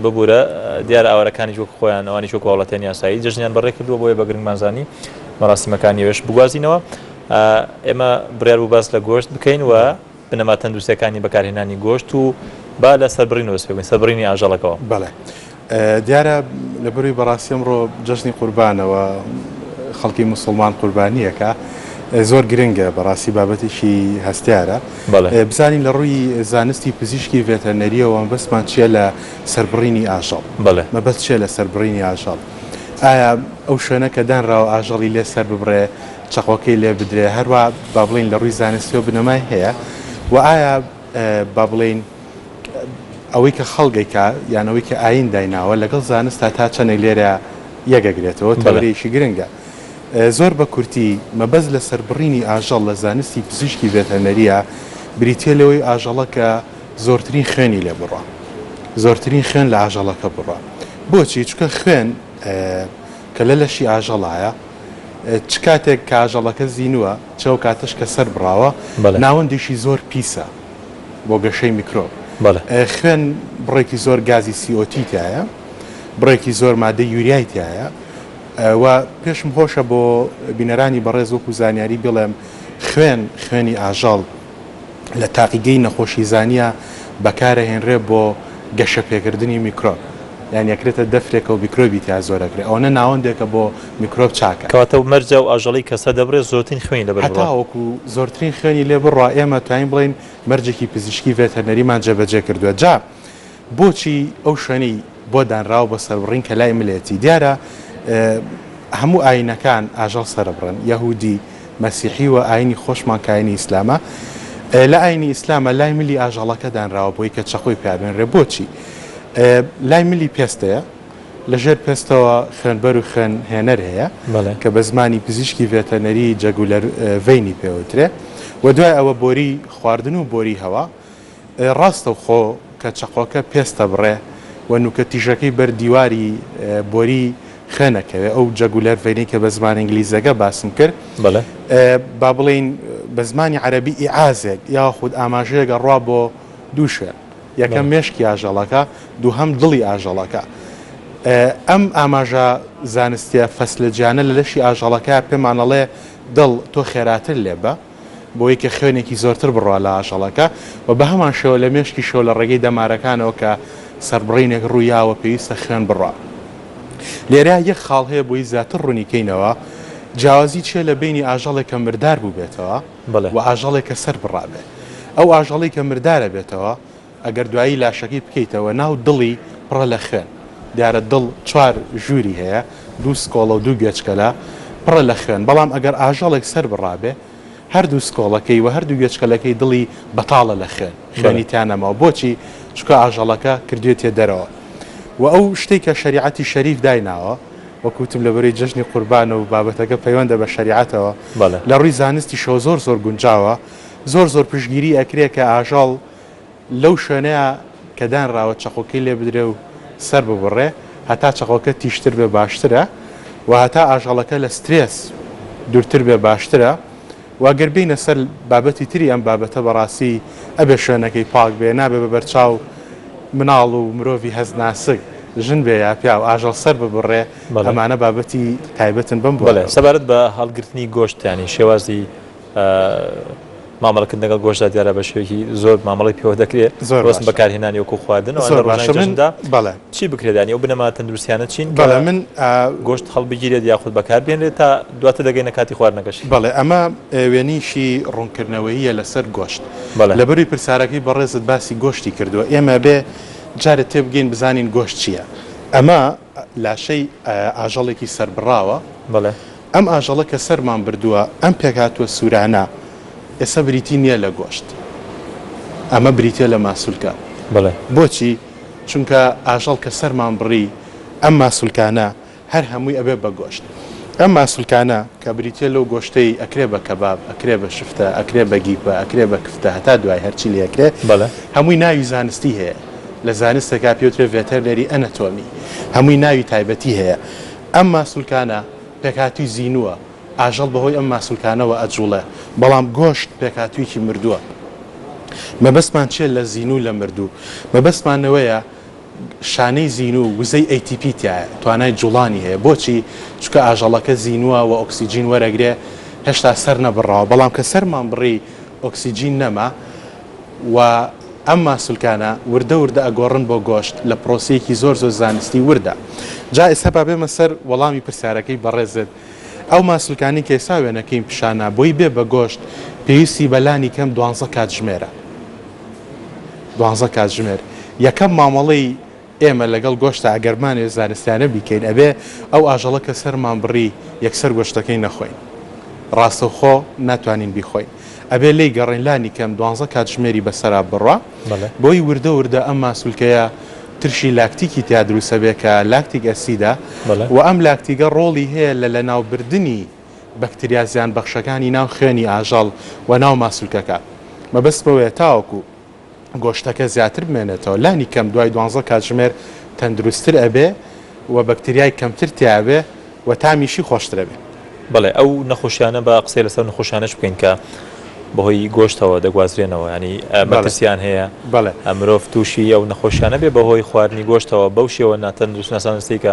ببوورە دیارە ئاوارەکانیش وەک خۆیان ئەوانیش وەکو هاوڵاتیانی یاسایی جەژنیان بەڕێ کردووە بۆیە بە گرنگمان زانی مەراسیمەکانی ئەوێش بگوازینەوە. ئێمە بڕیار بوو باس لە گۆشت بکەین و بنەما تەندروستیەکانی بەکارهێنانی گۆشت و با لە سەربڕینەوە دەست پێ بکەین، سەربڕینی ئاژەڵەکەوە. بەڵێ دیارە لەبەروی بەڕاستی ئەمڕۆ جەژنی قوربانە و خەڵکی موسڵمان قوربانیەکە زۆر گرنگە بەڕاستی بابەتێکی هەستیارە بزانین لە ڕووی زانستی پزیشکی ڤێتەرنەریەوە مەبەستمان چییە لە سەربڕینی ئاژەڵ مەبەست چییە لە سەربڕینی ئاژەڵ ئایا ئەو شوێنە کە دانراوە ئاژەڵی لێ سەر ببڕێ چەقۆکەی لێ بدرێ هەروا با بڵێین لە ڕووی زانستیەوە بنەمای هەیە و ئایا با بڵێین ئەوەی کە خەڵک ئەیکا یان ئەوەی کە ئایین دایناوە لەگەڵ زانستا تا چەندێک لێرە یەکەگرێتەوە تەوەرەیەکی گرنگە. زۆر بە کورتی مەبەست لە سەربڕینی ئاژەڵ لە زانستی پزیشکی ڤێتەرنەرییە بریتییە لەوەی ئاژەڵەکە زۆرترین خوێنی لێ بڕا زۆرترین خوێن لە ئاژەڵەکە بڕا بۆچی؟ چونکە خوێن کە لە لەشی ئاژەڵایە چ کاتێک کە ئاژەڵەکە زینووە چ ئەو کاتەش کە سەر بڕاوە ناوەندێکی زۆر پیسە بۆ گەشەی میکرۆب. خوێن بڕێکی زۆر گازی CO2 تیایە، بڕێکی زۆر مادەی یوریای تیایە و پێشم خۆشە بۆ بینەرانی بەڕێز وەکو زانیاری بڵێم خوێن، خوێنی ئاژەڵ لە تاقیگەی نەخۆشیزانییە بەکارەهێنرێ بۆ گەشەپێکردنی میکرۆب یان ئەکرێتە دەفرێکە و میکرۆبی تیا زۆر ئەکرێ ئەوەنە ناوەندێکە بۆ میکرۆب چاکە. کەواتە مەرجە ئەو ئاژەڵەی کە سەردەبڕێ زۆرترین خوێنی لەبەر بڕوا. هەتاوەکو زۆرترین خوێنی لێ بڕوا ئێمە توانین بڵێین مەرجێکی پزیشکی ڤێتەرنەریمان جێبەجێ کردووە جا بۆچی ئەو شوێنەی بۆ دانراوە بۆ سەربڕین کە لای ملێتی دیارە هەموو ئاینەکان ئاژەڵ سەرەبڕن یەهودی مەسیحی و ئاینی خۆشمان کە ئاینی ئیسلامە لە ئاینی ئیسلامە لای ملی ئاژەڵەکە دانراوە بۆی کە چەقۆی پیا بێنرێ بۆچی لای ملی پێستەیە لە ژێر پێستەوە خوێنبەر و خوێن هێنەر هەیە کە بە زمانی پزیشکی ڤێتەرنەری jugular vein ی پێوترێ و دوای ئەوە بۆری خواردن و بۆری هەوا ڕاستەوخۆ کە چەقۆکە پێست ئەبڕێ و نوکە تیژەکەی بەر دیواری بۆری خوێن ئەکەوێ، ئەو jugular vein ەی کە بە زمانە ئینگلیزیەکە باسم کرد، با بڵێین بە زمانی عەرەبی ئیعازێک یاخود ئاماژەیەک ئەڕوا بۆ دوو شوێن، یەکەم مێشکی ئاژەڵەکە، دووهەم دڵی ئاژەڵەکە. ئەم ئاماژە زانستیە فەسلەجیانە لە لەشی ئاژەڵەکە پێمان ئەڵێ دڵ تۆ خێراتر لێبە، بۆی کە خوێنێکی زۆرتر بڕوا لە ئاژەڵەکە و بەهەمان شێوە لە مێشکیشەوە لە ڕێگەی دەمارەکانەوە کە سەربڕینێک ڕوویاوە پێویستە خوێن بڕوا. لێرە یەک خاڵ هەیە بۆی زیاتر ڕوونی کەینەوە، جیاوازی چیە لە بەینی ئاژەڵێک کە مردار بووبێتەوە و ئاژەڵێک کە سەر بڕابێ؟ ئەو ئاژەڵەی کە مردارە بێتەوە ئەگەر دوایی لاشەکەی بکەیتەوە ناو دڵی پڕە لە خوێن، دیارە دڵ چوار ژووری هەیە، دوو سکۆڵە و دوو گوێچکەلە، پڕە لە خوێن، بەڵام ئەگەر ئاژەڵێک سەر بڕابێ هەردوو سکۆڵەکەی و هەردوو گوێچکەلەکەی دڵی بەتاڵە لە خوێن، خوێنی تیا نەماوە، بۆچی؟ چونکە ئاژەڵەکە کردوێتیە دەرەوە و ئەو شتەی کە شەریعەتی شەریف دایناوە، وەک وتم لەبەرەی جەژنی قوربانە و بابەتەکە پەیوەندە بە شەریعەتەوە، لە ڕووی زانستیشەوە زۆر زۆر گونجاوە، زۆر زۆر پشتگیری ئەکرێ کە ئاژەڵ لەو شوێنەیا کە دانراوە چەقۆکەی لێ بدرێ و سەر ببڕێ، هەتا چەقۆکە تیژتر بێ باشترە و هەتا ئاژەڵەکە لە سترێس دوورتر بێ باشترە و گەر بێینە سەر بابەتی تری ئەم بابەتە بەڕاستی ئەبێ شوێنەکەی پاک بێ نابێ بە بەرچاو مناڵ و مرۆڤی هەست ناسک ژن بێ یا پیاو ئاژەڵ سەر ببڕێ ئەمانە بابەتی تایبەتن بەم بوارەوە. سەبارەت بە هەڵگرتنی گۆشت یانی شێوازی مامەڵەکردن لەگەڵ گۆشتدا دیارە بە شێوەیەکی زۆر مامەڵەی پێوە دەکرێت زۆر ڕۆست باشە بەکارهێنانی وەکو خواردن زۆر ئەوانە ڕۆژانی باشە من جەژندا بەڵێ چی بکرێت یانی ئەو بنەما تەندروستیانە چین کە بەڵێ من ئا، گۆشت هەڵبگیرێت یاخود بەکاربهێنرێت تا دواتر دەگەینە کاتی خواردنەکەشی بەڵێ ئەمە وێنەیەکی ڕوونکردنەوەییە لەسەر گۆشت بەڵێ لەبەروی پرسیارەکەی بەڕێزت باسی گۆشتی کردووە ئێمە بێ جارێ تێبگەین بزانین گۆشت چییە ئەمە لاشەی ئاژەڵێکی سەربڕاوە بەڵێ. ئەم ئاژەڵە کە سەرمان بردووە، ئەم پێکهاتووە سوورانە ئێستا بریتی نییە لە گۆشت، ئەمە بریتییە لە ماسولکە. بەڵێ. بۆچی؟ چونکە ئاژەڵ کە سەرمان بڕی، ئەم ماسولکانە هەر هەمووی ئەبێ بە گۆشت. ئەم ماسولکانە کە بریتییە لەو گۆشتەی ئەکرێ بە کەباب، ئەکرێ بە شفتە، ئەکرێ بە گیپە، ئەکرێ بە کفتە، هەتا دوایی هەرچی لێ ئەکرێ، بەڵێ. هەمووی ناوی زانستی هەیە. لە زانستێکا پێوترێ veterinary anatomy. هەمووی ناوی تایبەتی هەیە. ئەم ماسولکانە پێکهاتووی زینووە، ئاژەڵ بەهۆی ئەم ماسولکانەوە ئەجوڵێ، بەڵام گۆشت پێکهاتوویەکی مردووە. مەبەستمان چییە لە زینوو لە مردوو؟ مەبەستمان ئەوەیە شانەی زینوو وزەی ATP تیایە، توانای جوڵانی هەیە، بۆچی؟ چونکە ئاژەڵەکە زینووە و ئۆکسجین وەرەگرێ، هێشتا سەر نەبڕاوە، بەڵام کە سەرمان بڕی ئۆکسجین نەما و ئەم ماسولکانە وردە وردە ئەگۆڕن بۆ گۆشت لە پرۆسەیەکی زۆر زۆر زانستی وردە. جا ئێستا با بێمە سەر وەڵامی پرسیارەکەی بەڕێزت، ئەو ماسولکانەی کە ئێستا وێنەکەیم پیشانا بۆی بێ بە گۆشت پێویستی بە لانی کەم دوانزە کاتژمێرە. دوانزە کاتژمێر. یەکەم مامەڵەی ئێمە لەگەڵ گۆشتا ئەگەر بمانەوێ زانستیانە بیکەین ئەبێ ئەو ئاژەڵە کە سەرمان بڕی یەکسەر گۆشتەکەی نەخۆین. ڕاستەوخۆ ناتوانین بیخۆین. ئەبێ لێی گەڕێین لانی کەم دوانزە کاتژمێری بەسەرا بڕوا بۆی وردە وردە ئەم ماسولکەیە ترشی لاکتیکی تیا دروست ئەبێ کە lactic acid ە و ئەم لاکتیگە ڕۆڵی هەیە لە لەناوبردنی بەکتریا زیانبەخشەکانی ناو خوێنی ئاژەڵ و ناو ماسولکەکە. مەبەستم ئەوەیە تاوەکو گۆشتەکە زیاتر بمێنێتەوە لانی کەم دوای دوانزە کاتژمێر تەندروستتر ئەبێ و بەکتریای کەمتر تیا ئەبێ و تامیشی خۆشتر ئەبێ. بەڵێ ئەو نەخۆشیانە با قسەی لەسەر نەخۆشیانەش بکەین کە بەهۆی گۆشتەوە دەگوازرێنەوە یانی مەترسیان هەیە بەڵێ مرۆڤ تووشی ئەو نەخۆشیانە بێ بەهۆی خواردنی گۆشتەوە بەو شێوە ناتەندروست ناسانستەی کە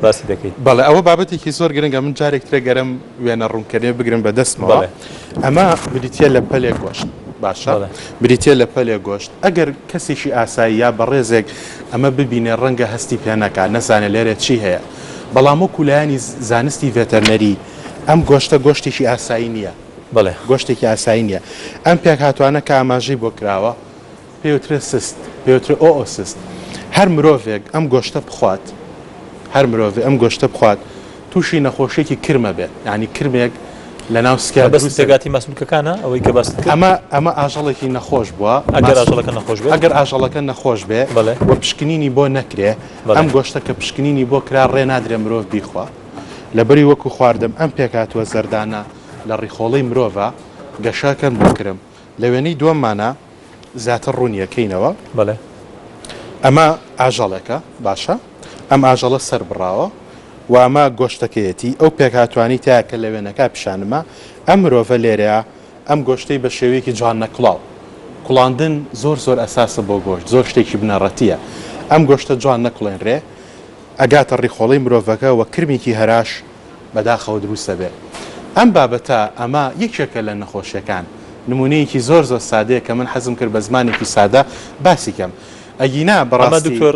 باسی دەکەیت. بەڵێ ئەوە بابەتێکی زۆر گرنگە من جارێک ترە گەرم وێنە ڕوونکەرێ بگرم بە دەستمەوە ئەمە بریتیە لە پەلێک گۆشت باشە بریتیە لە پەلێک گۆشت ئەگەر کەسێکی ئاسایی یا بەڕێزێک ئەمە ببینێ ڕەنگە هەستی پێ نەکا نەزانێ لێرە چی هەیە بەڵام وەکو لایەنی زانستی ڤێتەرنەری ئەم گۆشتە گۆشتێکی ئاسایی نییە بەڵێ. گۆشتێکی ئاسایی نییە ئەم پێکهاتوانە کە ئاماژەی بۆ کراوە پێوترێ cyst پێوترێ oocyst هەر مرۆڤێک ئەم گۆشتە بخوات هەر مرۆڤێ ئەم گۆشتە بخوات تووشی نەخۆشیەکی کرمە بێت یانی کرمێک لە ناو سکیا مەبەست دروست پێکهاتی ماسولکەکانە ئەوەی کە باست کرد؟ ئەمە ئەمە ئاژەڵێکی نەخۆش بووە ئەگەر ئاژەڵەکە نەخۆش بێت؟ ئەگەر ئاژەڵەکە نەخۆش بێ بەڵێ. و پشکنینی بۆ نەکرێ بەڵێ. ئەم گۆشتە کە پشکنینی بۆ کرا ڕێ نادرێ مرۆڤ بیخوا لەبەری وەکو خواردم ئەم پێکهاتووە زەردانە لە ڕیخۆڵەی مرۆڤا گەشەکەن بۆ کرم لە وێنەی دووەممانا زیاتر ڕوونی ئەکەینەوە. بەڵێ. ئەمە ئاژەڵێکە باشە ئەم ئاژەڵە سەر بڕاوە و ئەمە گۆشتەکەیەتی ئەو پێکهاتوانەی تایە کە لە وێنەکە پیشانمە ئەم مرۆڤە لێرەیە ئەم گۆشتەی بە شێوەیەکی جوان نەکوڵاو کوڵاندن زۆر زۆر ئەساسە بۆ گۆشت زۆر شتێکی بنەڕەتیە ئەم گۆشتە جوان نەکوڵێنرێ ئەگاتە ڕیخۆڵەی مرۆڤەکە وە کرمێکی هەراش بەداخەوە دروست دەبێ ئەم بابەتە ئەمە یەکێکە لە نەخۆشیەکان نمونەیەکی زۆر زۆر سادەیە کە من حەزم کرد بە زمانێکی سادە باسی کەم ئەگینا ئەمە بەڕاستی. دکتۆر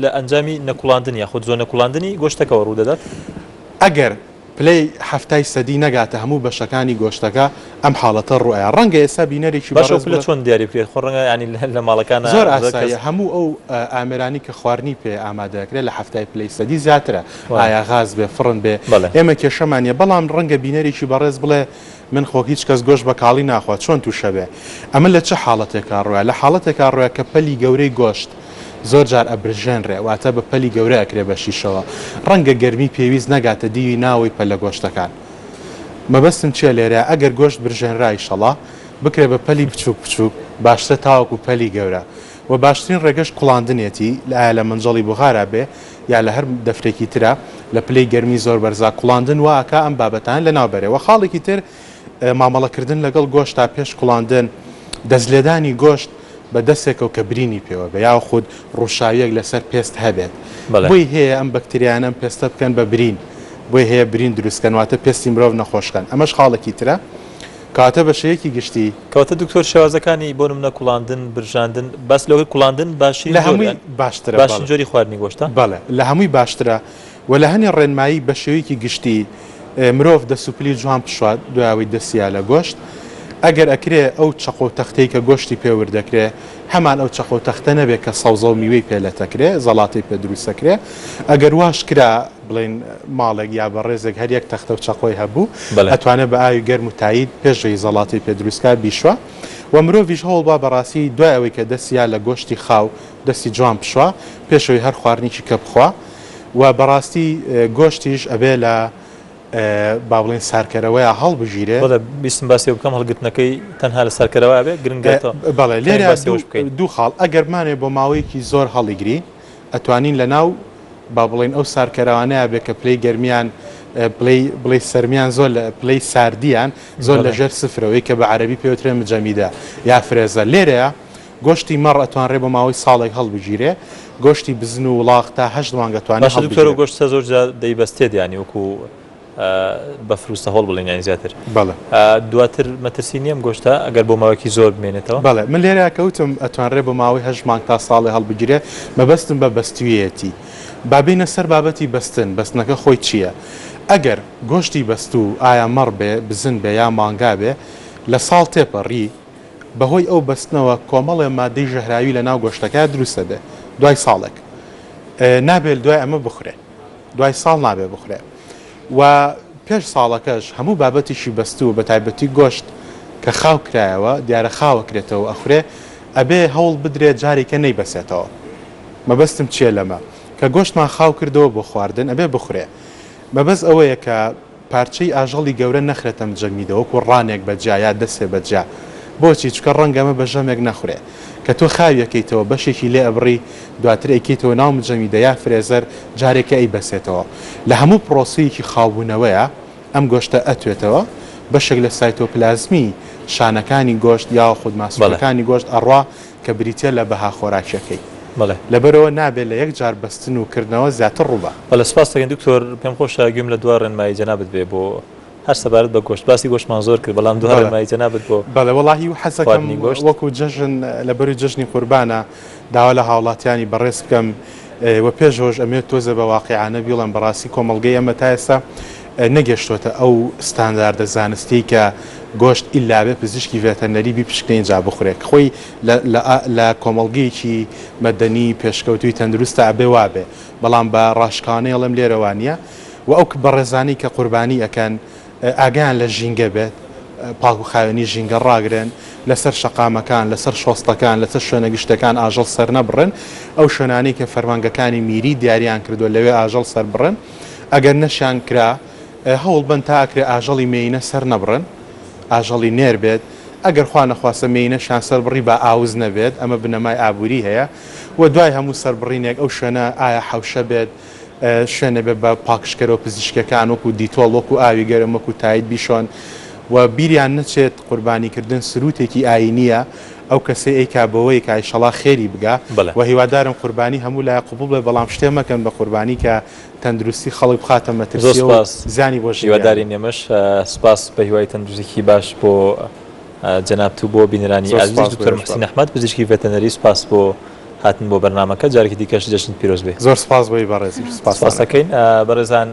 لە ئەنجامی نەکوڵاندن یاخود زۆر نەکوڵاندنی گۆشتەکەوە ڕوودەدات؟ ئەگەر پلەی حەفتای سەدی نەگاتە هەموو بەشەکانی گۆشتەکە ئەم حاڵەتە ڕووئەیا ڕەنگە ئێستا بینەرێکی باشە ئەو بەڕێز پلە بڵێ چۆن دیاری بکرێت خۆ ڕەنگە یانی لە ماڵەکانا زۆر زۆر کەس. ئاساییە هەموو ئەو ئامێرانی کە خواردنی پێ ئامادە ئەکرێ لە حەفتای پلەی سەدی زیاترە ئایا غاز بێ فڕن بێ ئێمە کێشەمان نیە بەڵام ڕەنگە بینەرێکی بەڕێز بڵێ من خۆ هیچ کەس گۆشت بە کاڵی ناخوا چۆن توشە بێ ئەمە لە چ حاڵەتێکا ڕویا لە حاڵەتێکا ڕویا کە پەلی گەورەی گۆشت زۆر جار ئەبرژێنرێ واتە بە پەلی گەورە ئەکرێ بە شیشەوە ڕەنگە گەرمی پێویست نەگاتە دیوی ناوەی پەلە گۆشتەکان مەبەستم چیە لێرە ئەگەر گۆشت برژێنرا ئیشەڵا بکرێ بە پەلی بچوک بچوک باشترە تاوەکو پەلی گەورە وە باشترین ڕێگەش کوڵاندنێتی ئایا لە مەنجەڵی بوغارا بێ یا لە هەر دەفرێکی ترا لە پلەی گەرمی زۆر بەرزا کوڵاندن وا ئەکا ئەم بابەتانە لەناو بەرێ وە خاڵێکی تر مامەڵە کردن لەگەڵ گۆشتا پێش کوڵاندن دەست لێدانی گۆشت بە دەسێکەوە کە برینی پێوە بێ یاخود ڕووشاویەک لەسەر پێست هەبێت بۆی هەیە ئەم بەکتریانە ئەم پێستە بکەن بە برین بۆی هەیە برین دروست کەن واتە پێستی مرۆڤ نەخۆش کەن ئەمەش خاڵێکی ترە کەواتە بە شێوەیەکی گشتی. کەواتە دکتۆر شێوازەکانی بۆ نمونە کوڵاندن، برژاندن، باس لەوەی کوڵاندن باشترین لە هەمووی باشترە باشترین جۆری خواردنی گۆشتە؟ بەڵێ لە هەمووی باشترە و لە هەنێ ڕێنمایی بە شێوەیەکی گشتی مرۆڤ دەس و پلی جوان بشوات دوای ئەوەی دەسیا لە گۆشت ئەگەر ئەکرێ ئەو چەقۆ و تەختەی کە گۆشتی پێ ورد دەکرێ هەمان ئەو چەقۆ و تەختە نەبێ کە سەوزە و میوەی پێ لەتەکرێ زەڵاتەی پێ دروست ئەکرێ ئەگەر واش کرا بڵێین ماڵێک یا بەڕێزێک هەر یەک تەختە و چەقۆی هەبوو ئەتوانێ بە ئاوی گەرم و تایید پێش ئەوی زەڵاتەی پێ دروست کا بیشوا و مرۆڤیش هەوڵ با بەڕاستی دوای ئەوەی کە دەستی یا لە گۆشتی خاو دەستی جوان بشوا پێش ئەوی هەر خواردنێکی کە بخوا و بەڕاستی گۆشتیش ئەبێ لە با بڵێین سارکەرەوەیا هەڵبگیرێ. بەڵێ ویستم باسی ئەوە بکەم هەڵگرتنەکەی تەنها لە سارکەرەوە ئەبێ گرنگە تۆ بەڵێ کەمێک لێرە باسی ئەوەش بکەین. دوو خاڵ ئەگەر بمانەوێ بۆ ماوەیەکی زۆر هەڵیگرین ئەتوانین لە ناو با بڵێین ئەو سارکەرەوانەیا بێ کە پلەی گەرمیان پلەی بڵێی سەرمیان زۆر لە پلەی ساردیان زۆر لە ژێر سفرەوەی کە بە عەرەبی پێ وترێ مجەمیدە یا فرێزە لێرەیا گۆشتی مەڕ ئەتوانرێ بۆ ماوەی ساڵێک هەڵبگیرێ. گۆشتی بزن و وڵاخ تا هەشت مانگ ئەتوانێ باشە دکتۆر هەڵبگیرێ. ئەو گۆشتە زۆر جار دەیبەستێت یانی وەکو بەفر و سەهۆڵ بڵێین یانی زیاتر بەڵێ. دواتر مەترسی نییە ئەم گۆشتە ئەگەر بۆ ماوەیەکی زۆر بمێنێتەوە؟ بەڵێ من لێرە کە وتم ئەتوانرێ بۆ ماوەی هەشت مانگ تا ساڵێ هەڵبگیرێ مەبەستم بە بەستوویەتی. با بێینە سەر بابەتی بەستن، بەستنەکە خۆی چییە؟ ئەگەر گۆشتی بەستوو ئایا مەڕ بێ، بزن بێ یا مانگا بێ لە ساڵ تێپەڕی، بەهۆی ئەو بەستنەوە کۆمەڵێ مادەی ژەهراوی لەناو گۆشتەکە دروست ئەبێ دوای ساڵێک نابێ دوای ئەمە بخورێ دوای ساڵ نابێ بخورێ و پێش ساڵەکەش هەموو بابەتێکی بەستوو بە تایبەتی گۆشت کە خاو کرایەوە دیارە خاوە کرێتەوە ئەخورێ ئەبێ هەوڵ بدرێ جارێکە نەیبەسێتەوە مەبەستم چییە لەمە کە گۆشتمان خاو کردەوە بۆ خواردن ئەبێ بخورێ مەبەست ئەوەیە کە پارچەی ئاژەڵی گەورە نەخرێتە مجەمیدە وەکو ڕانێک بە جیا یا دەسێ بە جیا. بۆچی؟ چونکە ڕەنگە ئەمە بە ژەمێک نەخورێ. کە تۆ خاوی ئەکەیتەوە بەشێکی لێ ئەبڕی دواتر ئەیکەیتەوە ناو مجەمیدە یا فرێزەر جارێکە ئەیبەسێتەوە. لە هەموو پڕۆسەیەکی خاوبوونەوەیا ئەم گۆشتە ئەتوێتەوە بەشێک لە سایتۆپلازمی شانەکانی گۆشت یاخود بەڵێ. ماسولکەکانی گۆشت ئەڕوا کە بریتیە لە بەها خۆراکیەکەی. بەڵێ. لەبەرئەوە نابێ لە یەک جار بەستن و کردنەوە زیاتر ڕووبا. بەڵێ سوپاست دەکەین دکتۆر، پێم خۆشە گوێم لە دوا ڕێنمایی جەنابت بێ بۆ هەر سەبارەت بە گۆشت، باسی گۆشتمان زۆر کرد بەڵام دوا بەڵێ. ڕێنمایی جەنابت بۆ بەڵێ وەڵاهی و حەزەکەم خواردنی گۆشت. وەکو جەژن لە بەروی جەژنی قوربانە داوا لە هاوڵاتیانی بەڕێز بکەم و پێش ئەوەش ئەمەوێت تۆزێ بە واقیعانە بیڵێم بەڕاستی کۆمەڵگەی ئێمە تا ئێستا نەگەشتۆتە ئەو ستانداردە زانستیەی کە گۆشت ئیلا بێ پزیشکی ڤێتەرنەری بیپشکنێ ئینجا بخورێ خۆی لە کۆمەڵگەیەکی مەدەنی پێشکەوتووی تەندروستا ئەبێ وابێ بەڵام بە ڕاشکاوانەی ئەڵێم لێرە وانیە و ئەو بەڕێزانەی کە قوربانی ئەکەن ئاگایان لە ژینگە بێت پاک و خاوێنی ژینگە ڕاگرن لەسەر شەقامەکان لەسەر شۆستەکان لەسەر شوێنە گشتەکان ئاژەڵ سەرنەبڕن ئەو شوێنانەی کە فەرمانگەکانی میری دیاریان کردووە لەوێ ئاژەڵ سەربڕن ئەگەر نەشیان کرا هەوڵ بەن تا ئەکرێ ئاژەڵی مێینە سەر نەبڕن ئاژەڵی نێر بێت ئەگەر خوا نەخواستە مێینەشیان سەر بڕی با ئاوز نەبێت ئەمە بنەمای ئابووری هەیە و دوای هەموو سەربڕینێک ئەو شوێنە ئایا حەوشە بێت شوێنە بێت بە پاکژکەرەوە پزیشکیەکان وەکو دیتۆڵ وەکو ئاوی گەرم وەکو تاید بیشۆن و بیریان نەچێت قوربانی کردن سروتێکی ئاینیە ئەو کەسەی ئەیکا بەوەی کە ئیشەڵا خێری بگا بەڵێ. و هیوادارم قوربانی هەموو لایە قبوڵ بێ بەڵام شتێ مەکەن بە قوربانی کە تەندروستی خەڵک بخاتە زۆر مەترسیەوە و سوپاس زیانی بۆ ژینگە هیوادارین هەبێ. ئێمەش سوپاس بە هیوای تەندروستیکی باش بۆ جەنابت و بۆ بینەرانی زۆر ئازیزیش سوپاس بۆ دکتۆر ئێوەش موحسین بەڕێز. ئەحمەد پزیشکی ڤێتەنەری سوپاس بۆ هاتن بۆ بەرنامەکە جارێکی دیکەش جەژنت پیرۆز بێ. زۆر سوپاس بۆی بەڕێزیش سوپاس سوپاستان ئەکەم. دەکەین بەڕێزان.